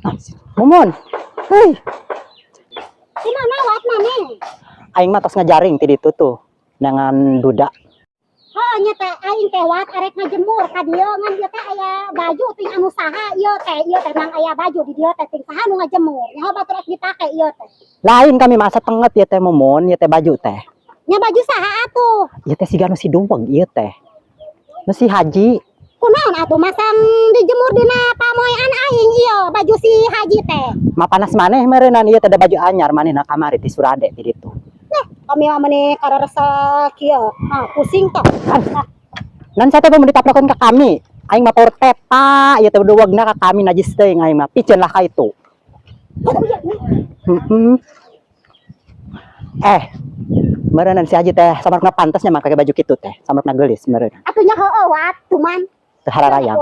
Ah, Mumun. Hei, Di mana wat maneh? Aing mah tos ngajaring ti ditu tuh dengan duda. Heuh nya teh, aing teh wat arek ngajemur ka dieu, ngan ieu teh aya baju ting anu saha ieu teh mang aya baju di dieu teh ting saha nu ngajemur. Nyaho batur rek dipake ieu teh. Lain, kami masa tenget ieu teh, Mumun, ieu teh baju teh. Nya baju saha atuh? Ieu teh siga nu si Duweg ieu teh. Nu si Haji. Kunaon atuh masang dijemur dina pamoean aing ieu baju si Haji teh? Mapanas maneh meureunnan ieu teh, da baju anyar manehna kamari ti Surade ti ditu. Nah, kami mah meuni kararesa kieu. Ah, pusing toh. Ah, Nan sate mun ditaplokeun ka kami. Aing mah paur tepa ieu teh duwegna ka kami, najis teuing aing mah. Piceun lah ka itu. Heeh. Eh, meureunnan si Haji teh samarukna pantasnya mah pake baju kitu teh, samarukna geulis meureun. Atuh nya heueuh wat, cuman Teu hararayang.